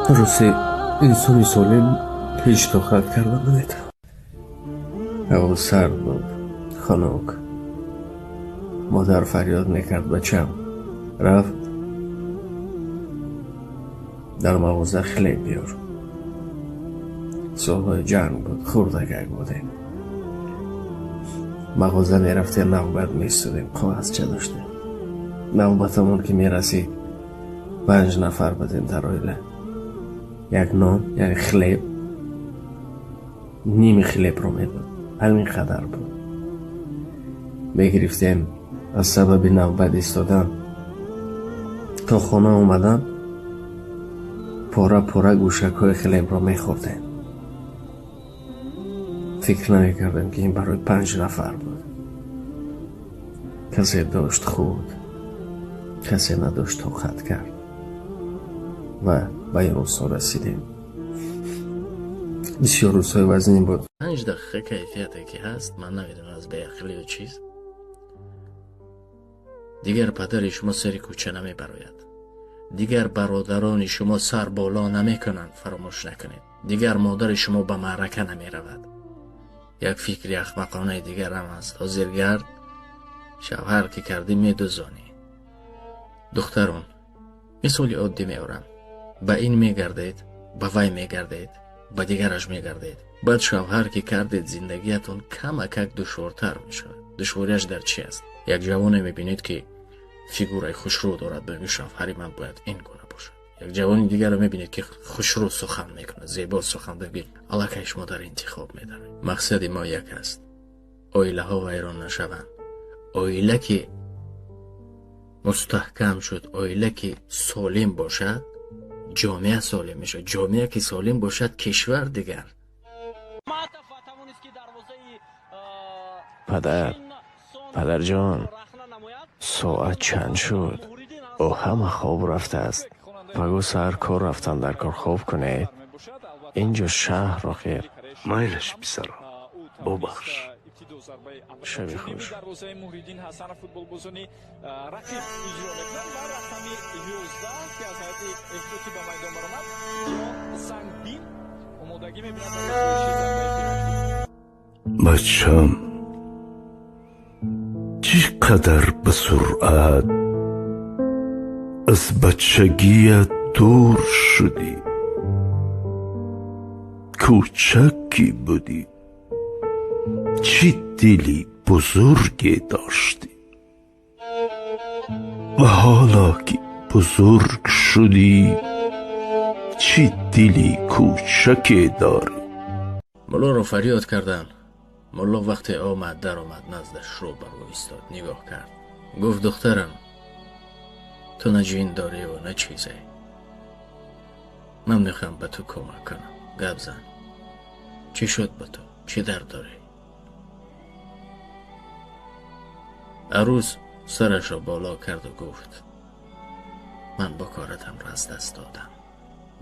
Рости, инсони солим ҳеҷ тоқат карда наметавонад. Ҳаво сард буд, хунук. Модар фарёд мекард: бачам, рафт дар мағоза хлеб биёр. Солҳои ҷанг буд, хурдакак будем. Мағоза мерафтем, навбат меистодем, коғазча доштем. Навбатамон ки мерасид, 5 нафар будем дар оила. Як нон, яъне хлеб, ними хлебро медод. Ҳамин қадар буд. Мегирифтем, аз сабаби навбат истодан то хона омадан пора-пора гӯшакҳои хлебро мехӯрдем. Фикр намекардем, ки ин барои 5 нафар буд. Касе дошт хурд, касе надошт тоқат кард ва ба ин рӯзҳо расидем. Бисёр рӯзҳои вазнин буд. 5 дақиқа кайфияте ки ҳаст, ман намедонам аз беақлию чиз. Дигар падари шумо сари кӯча намебарояд. Дигар бародарони шумо сар боло намекунанд, фаромӯш накунед. Дигар модари шумо ба маърака намеравад. Як фикри ахмақонаи дигарам аст. Ҳозир гард шавҳар ки кардӣ медузонӣ. Духтарон, мисоли оддӣ меорам. Ба ин мегардед, ба вай мегардед, ба дигараш мегардед. Баъд шавҳар ки кардед, зиндагиятон камакак душвортар мешавад. Душвориаш дар чи аст? Як ҷавоне мебинед, ки фигураи хушрӯ дорад, мегӯяд шавҳари ман бояд ин гуна бошад. Як ҷавони дигарро мебинед, ки хушрӯ сухан мекунад, зебо сухан мегӯяд, аллакай шумо дар интихоб медаред. Мақсади мо як аст: оилаҳо вайрон нашаванд. Оила ки мустаҳкам шуд, оила ки солим бошад, ҷомеа солим мешавад. Ҷомеа ки солим бошад, кишвар дигар. Падар, падарҷон, соат чанд шуд? Ӯ ҳама хоб рафтааст. Пагӯ саҳар кор рафтан дар кор, хоб кунед. Инҷо шаҳр охир. Майлаш, писарам, бубахш. Шаби хуш. Бачам, чӣ қадар ба суръат аз бачагият дур шудӣ. Кӯчак ки будӣ, чӣ дили бузурге доштӣ ва ҳоло ки бузург шудӣ, чӣ дили кӯчаке дорӣ. Муллоро фарёд карданд. Мулло вақте омад, даромад, наздаш рӯ ба рӯ истод, нигоҳ кард. Гуфт: духтарам, ту на ҷин дорӣ-ву на чизе. Ман мехоҳам ба ту кӯмак кунам. Гап зан. Чӣ шуд ба ту? Чӣ дард дорӣ? Арӯс сарашро боло карду гуфт: ман бакоратамро аз даст додам.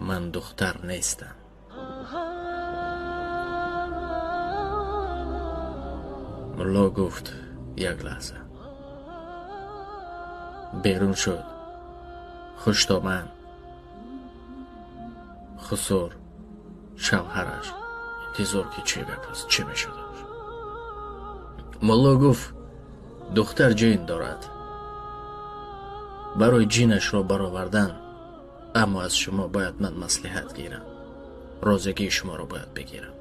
Ман духтар нестам. Мулло гуфт: як лаҳза. Берун шуд. Хуштоман, хусур, шавҳараш интизор ки чӣ гап аст, чӣ мешуд. Мулло гуфт: духтар ҷин дорад. Барои ҷинашро баровардан, аммо аз шумо бояд ман маслиҳат гирам. Розигии шуморо бояд бигирам.